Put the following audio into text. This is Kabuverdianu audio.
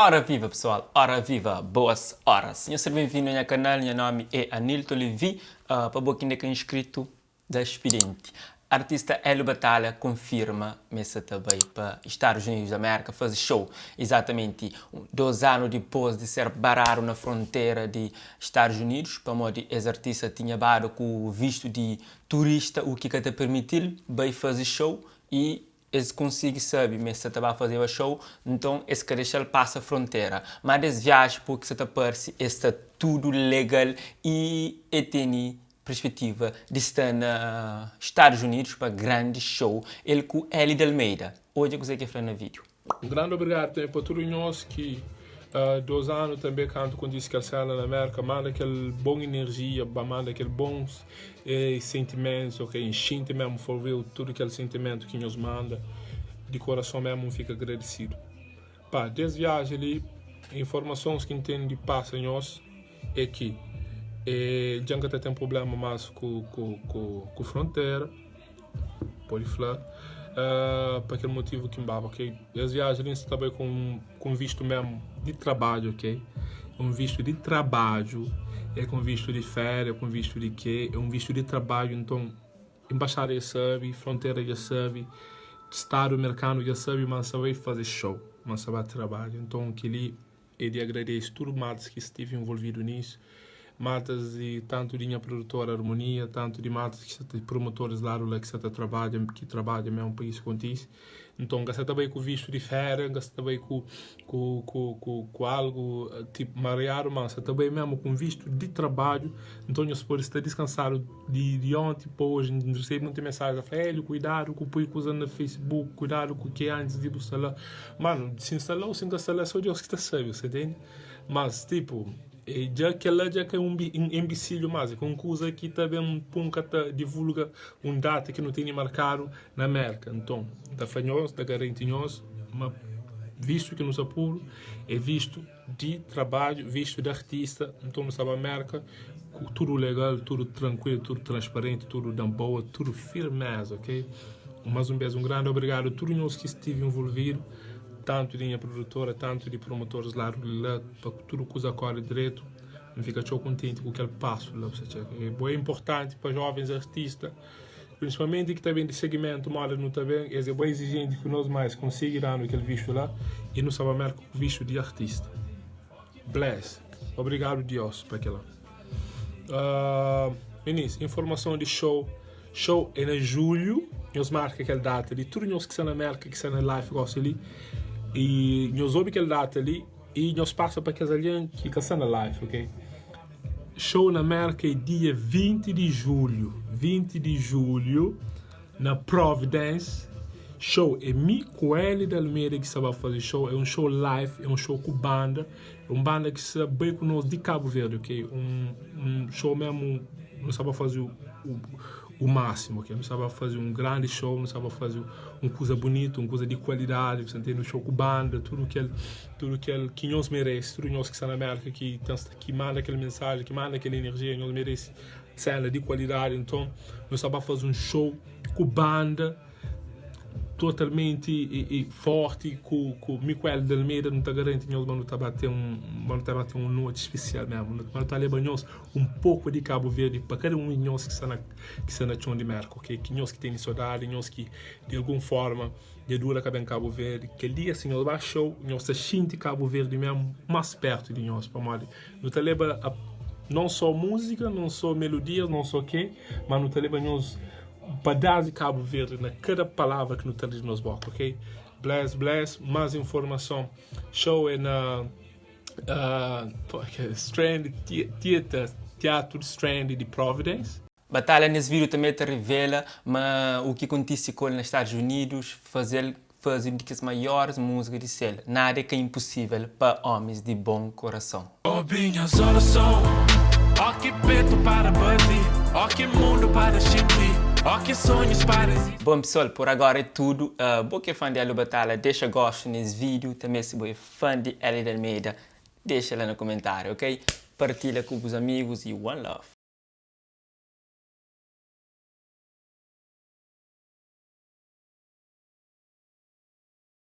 Ora viva pessoal, ora viva, boas horas. Nhos ser benvindu na nha kanal, nha nomi é Anilton Levy. Pa bo ki inda ka inscrito, da expediente. Artista Hélio Batalha konfirma ma el sa ta bai pa Stadus Unidus di Amérika faze show. Izatamenti 2 anu dipôs di ser baradu na frontera di Stadus Unidus pamodi es artista tinha badu ku vistu di turista u ki ka ta permiti-l bai faze show i es konsigi sabe ma es sa ta ba fazeba show, nton es ka dexa-l pasa frontera. Má des viaji po ki sa ta parse es sta tudu legal i e tene perspetiva di sta na Stadus Unidus pa grandi show el ku Elly de Almeida. Odja kuzê ki e fla na vídiu. Un grandi obrigadu tanbe pa tudu nhos ki 2 anu tanbe kantu kontise kel sena na Merka manda kel bon enerjia ba manda kel bons sentimentus ok N xinti mesmu for real tudu kel sentimentu ki nhos manda di korason mesmu N fika agradesidu pa des viaji li informasons ki N ten di pasa nhos é ki dja N ka ta ten prublema mas ku ku ku frontera. Pode fla pa kel motivu ki N baba, ok? Es viaji li N sta ta bai ku un vistu mésmu di trabadju, ok? Un vistu di trabadju, é ka un vistu di féria, ku un vistu di ke, é un vistu di trabadju. Nton, enbaxada dja sabe, frontera dja sabe, stadu merkanu dja sabe ma N sta bai faze show, ma N sta ba trabadja. Nton, kel-li É di agradese tudu maltas ki stive involvidu nisu, maltas di tantu di nha produtora Harmonia, tantu di maltas ki sta ta promotoris ladu la ki sta ta trabadja, ki trabadja mesmu pa isu kontise. Nton, N ka sta ta bai ku vistu di féria, N ka sta ta bai ku ku ku ku ku algu tipu mariadu, ma N sta ta bai mesmu ku un vistu di trabadju. Nton, nhos pode sta diskansadu di di onti pa oji. N resebe munti mensaji ta fla, Hélio, kuidadu ku poi kuza na Facebook, kuidadu ku ke antis di bu sta la. Mano, si N sta la ou si N ka sta la é só Deus ki ta sabe, você entende? Mas, tipo, dja kel-la dja ka é un enbisilhu más, é ka un kuza ki ta ben pô-m ka ta divulga un data ki nu tene markadu na Mérka. Nton, N ta fla nhos, N ta garanti nhos ma vistu ki nu sta podu é vistu di trabadju, vistu di artista. Nton, nu sta ba Mérka ku tudu legal, tudu trankuilu, tudu transparenti, tudu na boa, tudu firmeza, ok? Más un bês, un grandi obrigadu a tudu nhos ki stive involvidu, tantu di nha produtora, tantu di promotoris ladu di la, pa tudu kuza kóre dretu. N fika txeu kontenti ku kel pasu la. É bué inportanti pa jovens artista, prinsipalmenti ki ta ben di segimentu moda nu ta ben, es é bué izijenti ku nos, má es konsigi da-nu kel vistu la i nu sta ba Mérka ku vistu di artista. Bless. Obrigadu Dios pa kila. Uh, minis, informason di show. Show é na julho. Nhos marka kel data li. Tudu nhos ki sta na Merka, ki sta na live gosi li. E nhos obi kel data li e nhos pasa pa kes algen ki ka sta na live, ok? Show na Merka é dia 20 di julho. 20 di julho na Providence. Show é mi ku Hélio de Almeida ki sta ba faze show. É um show live, é um show ku banda. É um banda ki sta bai ku nos di Cabo Verde, ok? Um, um show mesmo, nu sta ba faze o, o, o máximo, ok? Nu sta ba faze um grande show, nu sta ba faze um kuza bonito, um kuza di kualidade, você entende? Um show ku banda, tudo kel, tudo kel ki nhos merece, tudo nhos ki sta na América ki ten, ki manda kel mensagem, ki manda kel energia, nhos merece sena di kualidade. Nton, nu sta ba faze um show ku banda totalmenti e, e forti ku, ku mi ku Hélio de Almeida. Nu ta garanti nhos ma nu ta ba ten un, ma nu ta ba ten un noti spesial mesmu. Ma nu ta leba nhos un poku di Cabo Verde pa kada un di nhos ki sta na, ki sta na txon di Merka, ok? Ki nhos ki tene sodadi, nhos ki di algun forma dja dura ka ben Cabo Verde. Kel dia si nhos ba show, nhos ta xinti Cabo Verde mesmu mas pertu di nhos, pamodi nu ta leba a, non só múzika, non só melodias, non só ke, ma nu ta leba nhos Padás di Cabo Verde na kada palavra ki nu ta di nos boka, ok? Bless, bless. Más informason, show é na uh, Strand Theater, Teatro Strand di Providence. Batalha nes vídeo també ta revela ma u ki kontise ku el na Stadus Unidus faze-l faze un di kes maiores múzika di sel. Nada é ka inpusível pa ómis di bon korason. Obi nhas orason, ó ki petu para bati, ó ki mundu para xinti, ó ki sonhus para izisti. Bom pessoal, por agora é tudo. Bo ki é fã di Hélio Batalha, dexa gosto nes vídeo. També si bo é fã di Hélio de Almeida, dexa la na comentário, ok? Partilha ku bus amigos e one love!